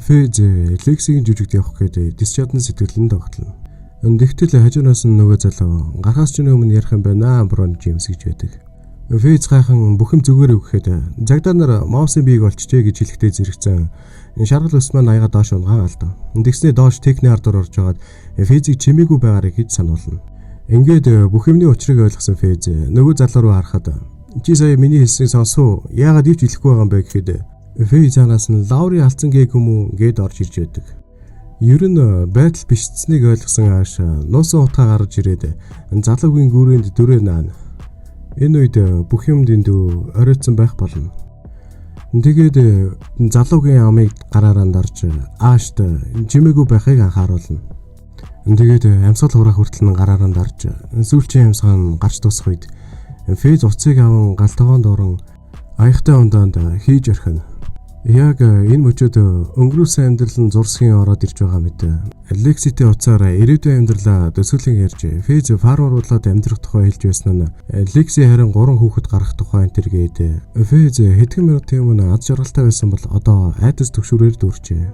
Фейз Лексигийн жүжигт явах гээд дис чадан сэтгэл нь тогтлно. Тэгтэл хажуунаас нь нөгөө залуу гарахаас ч өмнө ярих юм байна Брон Джеймс гэж байдаг. Фейз гайхан бүх юм зүгээр өгөхэд цагдаа нар Маусын биеийг олчжээ гэж хэлэхдээ зэрэгцэн шаргал ус маань аяга доош унгаан алдав. Тэгснээ доош техний ардуур орж байгаад Фейзийг чимээгүй байгаарай гэж сануулна. Ингээд бүх юмны учрыг ойлгосон Фейз нөгөө залуу руу харахад чи сая миний хэлснийг сонсов, яагаад юу ч хэлэхгүй байгаа юм бэ гэхэд Фейз цаанаас нь Лаури алдсан гээг юм уу гэд орж ирж байдаг. Ер нь байдал бишцнийг ойлгосон Ааш нуусан утгаа гаргаж ирээд залуугийн гүрээнд дүрээ наана. Энэ үед бүх юм дэндүү оройтсан байх болно. Тэгээд залуугийн амыг гараараа дарж Аашт чимээгүй байхыг анхааруулна. Тэгээд амьсгал хураах хүртэл нь гараараа дарж сүүлчийн амьсгал нь гарч дуусах үед Фейз утсыг аван гал тогоонд орон аяхтай ундаанд хийж орхино. Яг энэ мөчөд өнгөрүүлсэн амьдрал нь зурсхийн ороод ирж байгаа мэт. Лекситэй уцаар ирээдүйн амьдралаа төсөөлөн ярьж Фейз фармер болоод амьдрах тухай хэлж байсан нь Лекси харин 3 хүүхэд гаргах тухай энэ тэр гээд Фейз хэдхэн минутын өмнө аз жаргалтай байсан бол одоо айдас түгшүүрээр дүүрчээ.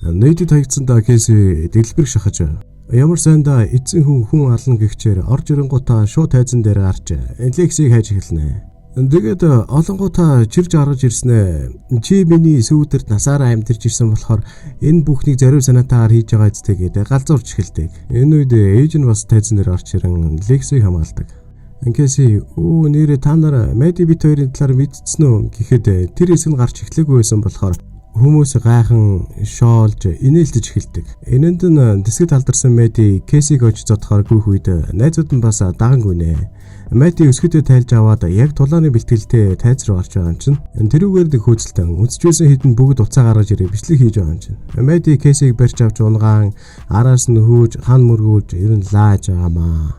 Нийтэд хаягдсан да Кейси дэлбэрэг шахаж ямар сайндаа эзэн хүн хүн ална гэгчээр орж ирэнгуутаа шууд тайзан дээр гарч Лексиг хайж эхэлнэ. Тэгээд олонгуудаа чирж гаргаж ирснэ. Чи миний сүүдэрт насаараа амьдарч ирсэн болохоор энэ бүхнийг зориу санаатаагаар хийж байгаа үстэй гэдэг галзуурч эхэлдэг. Энэ үед ээж нь бас тайзан дээр орж ирэн Лексиг хамгаалдаг. Кейси өө нэрээ та нар Мэди бит хоёрын талаар мэдсэн үү гэхэд тэр хэсэг нь гарч эхлэегүй байсан болохоор хүмүүс гайхан шоолж инээлдэж эхэлдэг. Энэнд нь тэсгэд алдарсан Мэди Кейсиг очиж зодохоор гүйх үед найзууд нь бас даган гүнэ. Мэди өсгөдөө тайлж аваад яг тулааны бэлтгэлтэй тайз руу гарч байгаа юм чинь. Тэрүүгээр нэг хөөцөлтөн үзчихсэн хэдэн бүгд уцаа гаргаж ирээ бичлэг хийж байгаа юм чинь. Мэди Кейсиг барьж авч унгаан араас нь хөөж хан мөргүүлж ер нь лааж байгаамаа.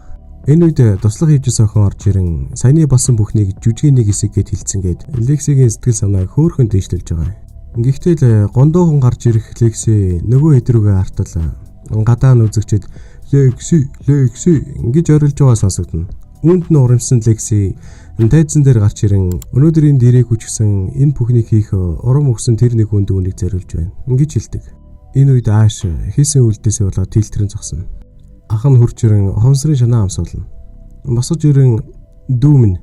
Энэ үед туслах хийжсэн охин орж ирэн саяны болсон бүхнийг жүжигийн нэг хэсэг гэд хэлсэн гээд Лексигийн сэтгэл санааг хөөрхөн дээшлүүлж байгаа юм. Гэхдээ л гондоохон гарч ирэх Лекси нөгөө хэд рүүгээ хартал гадаа нь үзэгчид Лекси Лекси гэж орилж байгаа сонсогдоно. Үүнд нь урамшсан Лекси тайзан дээр гарч ирэн өнөөдөр энд ирээгүй ч гэсэн энэ бүхнийг хийх урам өгсөн тэр нэг хүнд үүнийг зориулж байна гэж хэлдэг. Энэ үед Ааш хийсэн үйлдэлээсээ болоод тэлтрэн зогсно. Ах нь хурж ирэн хомсрын шанаа амсуулна. Босож ирэн дүү минь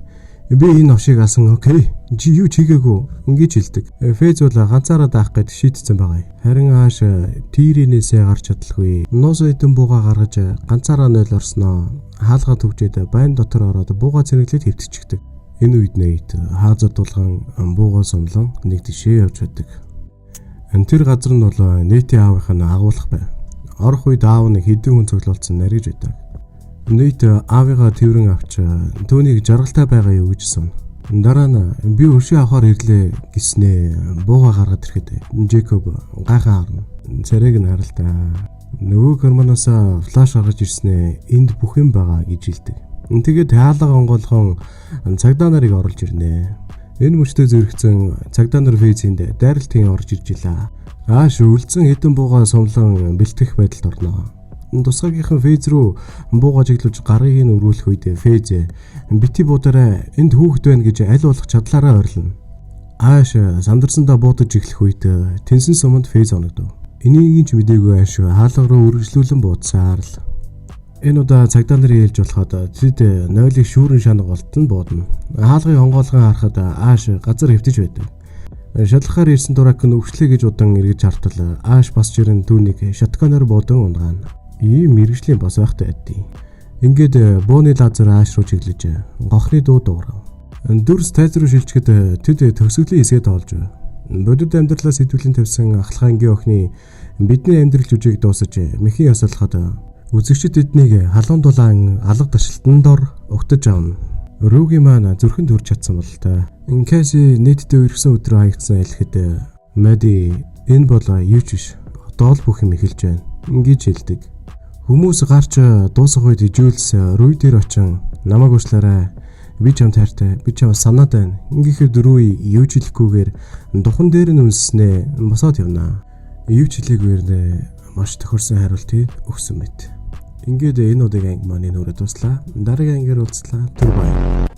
би энэ овшийг алсан okay. Чи юу ч хийгээгүй ингэж хэлдэг. Фейз бол ганцаараа даах гээд шийдсэн байгаа юм. Харин Ааш тийрэнээсээ гарч чадалгүй. Нуус эдэн бууга гаргаж ганцаараа 0 орсноо. Хаалгаа төвжээд байн дотор ороод бууга цэнэглээд хэвтчихдэг. Энэ үед Нейт хааза дулган бууга сумлан нэг тишээ явж байдаг. Тэр газар нь бол Нейтийн аавынх нь агуулах байв. Орох үед аав нь хэдэн хүн цуглуулсан нарийж байдаг. Нейт аавыгаа тэрэн авч түүнийг жаргалтай байгаа юу гэж асууна. Дараа нь би өршөө авахар ирлээ гэснээ бууга гаргаад ирэхэд Джейкоб гайхан харна. Царайг нь харалтаа. Нөгөө карманаас flash гаргаж ирснээ энд бүх юм байгаа гэж хэлдэг. Тэгээд хаалга онгоолгон цагдаа нарыг оруулж ирнэ. Энэ мөчтөө зэрэгцэн цагдаа нар Фейзинд дайралтын орж ирж илаа. Ааш үлдсэн хэдэн бууга сумлан бэлтгэх байдалд орно. Тусгаагийнхан Фейз рүү бууга чиглүүлж гарыг нь өрүүлэх үед Фейз бити буудараа энд хүүхэд байна гэж аль болох чадлаараа ойрлно. Ааш сандарсандаа буудаж эхлэх үед тэнсэн суманд Фейз оногдов. Энийг ч мдээгүй Ааш хаалга руу үргэлжлүүлэн буудсаар л. Энэ удаа цагдаа нарын ээлж болоход тэд нойлыг шүүрэн шанаг болтол нь буудна. Хаалгыг онгоолгон харахад Ааш газар хэвтэж байдаг. Шалгахаар ирсэн дурак нь өвчлээ гэж удан эргэж хартал Ааш бас жирэн түүнийг shotgun оор буудан унгаана. Ийм мэргэжлийн бас байхтай байдیں۔ Ингээд бууны лазер Ааш руу чиглэж гохны дуу дуугарав. Дүрс тайз руу шилжихэд тэд төгсгөлийн хэсгээ тоолж байв. Бодит амьдралаас хэдүүлэн тавьсан ахлах ангийн охины бидний амьдрал жүжиг дуусаж мэхийн ёсоолоход үзэгчид тэднийг халуун дулаан алга даршилтан дор угтаж авна. Рүүгийн маань зүрхэнд хүрч чадсан бололтой. Кэси нийтдээ өргөсөн өдрөө хаягдсан хэлэхэд Мади энэ бол юу ч биш. Одоо л бүх юм эхэлж байна гэж хэлдэг. Хүмүүс гарч дуусах үед Жюлс Руй дээр очин намайг уучлаарай. Би чамд хайртай. Би чамд санаад байна. Ингэхэд Руй юу ч хэлэхгүйгээр духан дээр нь үнсснээ босоод явна. Юу ч хэлээгүйгээр маш тохирсон хариултыг өгсөн мэт. Ингээд энэ удаагийн анги маань энэ хүрээд дууслаа. Дараагийн ангиар уулзлаа. Түр баяр.